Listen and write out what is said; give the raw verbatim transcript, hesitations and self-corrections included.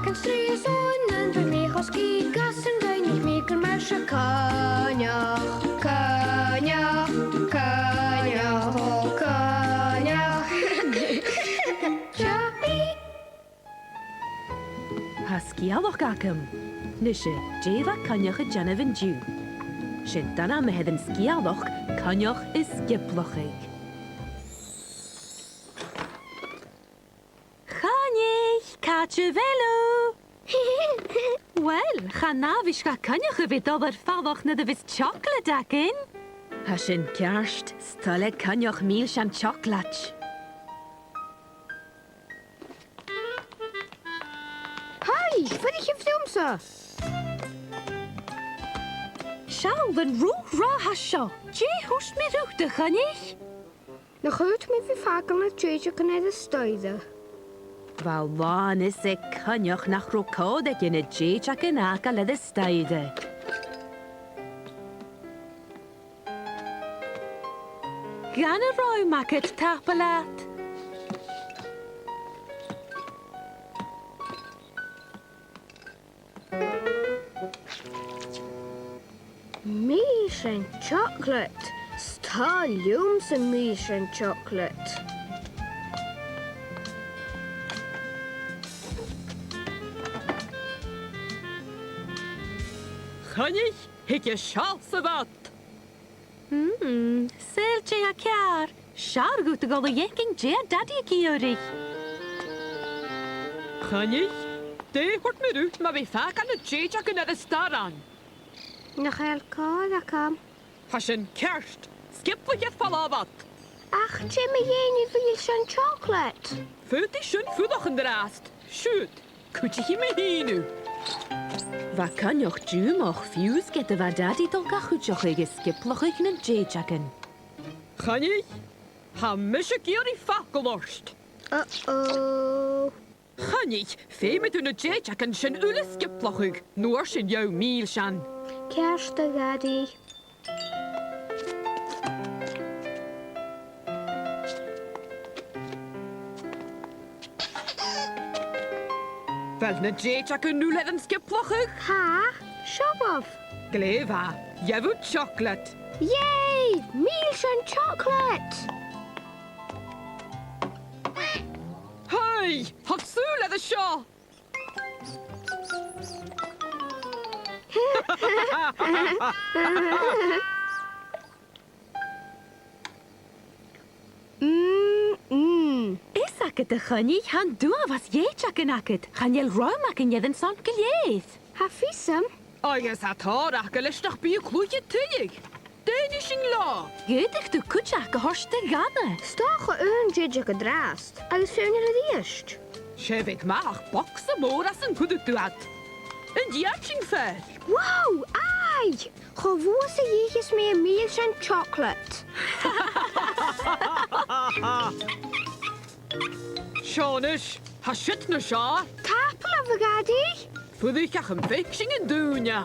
Agus trì is aon, an bheil mi cho sgìth, gus an do dh'innis mi gur math sibh. Coinneach, coinneach, coinneach, o coinneach. Tha sgeulachd agam. Nise, dè bha Coinneach a' dèanamh an-diugh? 'S e an t-ainm a th' air an sgeulachd Coinneach is Sgioblachadh. Choinnich, càit a bheil thu? Uill, chan àbhaist dha Coinneach a bhith a' dol air falach nuair a bhios teoclaid againn. Tha sin ceart, 's toil le Coinneach mìlsean teoclaid. Hai, fuirichibh riumsa. Seall an rùth-ràtha seo. Dè thuirt mi riut, a Choinnich? Nach fhaod mi bhith a' fàgail na dèideagan air an staidhre. Bha làn fhios aig Coinneach nach robh còir aige na dèideagan fhàgail air an staidhre. Dhan an rùm agad, tapadh leat. Mìlsean teoclaid. 'S toil leamsa mìlsean teoclaid. Choinnich, thig a-steach sa bhad. Mm, saoil dè tha ceàrr. 'S fheàrr dhut a dhol a dh'fhaicinn dè tha Dadaidh ag iarraidh. Choinnich, dè thuirt mi riut mu bhith a' fàgail na dèideagan air an staran? Nach eil còir agam. Tha sin ceart. Sgioblaich air falbh bhad. Ach dè mu dheidhinn mìlsean teoclaid? Faodaidh sin fuireach an-dràsta. Siuthad. Cuidichidh mi fhìn thu. Bha Coinneach diùmach fiù 's ged a bha Dadaidh a' dol ga chuideachadh a' sgioblachadh nan dèideagan. Choinnich, tha mise ag iarraidh facal ort. Uh-oh. Choinnich, feumaidh tu na dèideagan sin uile a sgioblachadh, an uair sin gheibh thu mìlsean. Ceart, a Dhadaidh. A bheil na dèideagan uile air an sgioblachadh? Tha, seo iad. Glè mhath, gheibh thu teoclaid. Yay! Mìlsean teoclaid! Hai! Thug sùil air seo! Mm, mm. Is agad, a Choinnich, tha an t-uabhas dèideagan agad. Chan eil rùm againn air an son gu lèir. Tha fios agam. Agus tha tòrr aca leis nach bi a' cluiche tuilleadh. Dè nì sinn leotha? Dh'fhaodadh tu cuideachd a thoirt do Dhana. 'S dòcha aon dèideag an-dràsta, agus feadhainn eile a-rithist. 'S e bhiodh math ach bogsa mòr às an cuireadh tu iad. An dèan sinn fear? Wow, aidh! Cho luath 's a dh'fheuchas mi am mìlsean teoclaid. Seo a-nis, tha siud nas fheàrr. Tapadh leibh, a Dhadaidh. Fuirichibh ach am faic sinn an dùine.